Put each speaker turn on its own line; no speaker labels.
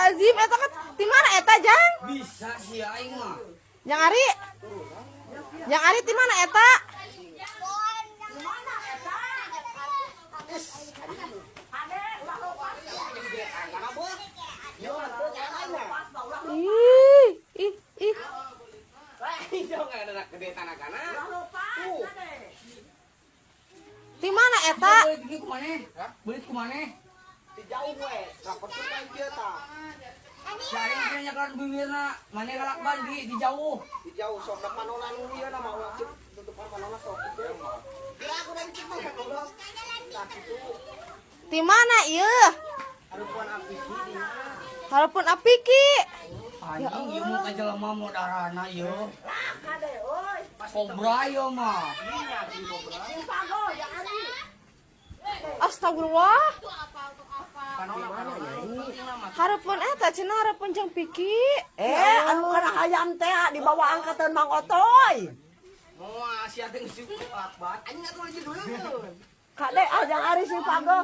Astagfirullahalazim, eta kan di mana eta, Jang?
Bisa sih aing mah.
Jang Ari. Jang Ari, di mana eta? Ih, ih, ih. Di mana eta?
Beulit ieu ku maneh? Beulit ku maneh?
Di jauh we, rapor tuh kan ieu tah.
Si aing teh nyakelan bibirna, maneh kalakban di jauh.
Di jauh sok da panolan ieu na mah ulah cek tutupan panona sok kitu. Kira aku dari cek mah goblok. Tah kitu.
Di mana ieu?
Hareupeun apiki di
Hareupeun apiki.
Anjing ieu mah ka jelema mau darahna ieu. Kobra ieu mah.
Astagfirullah. Hareupeun eta cenah hareupeun jeung Piki.
Eh, anu kana hayam teh dibawa angkatan Mang Otoy.
Moal sia teh geus lakban. Anjing atuh lagi dulu.
Kade ah Jang Ari si Pago.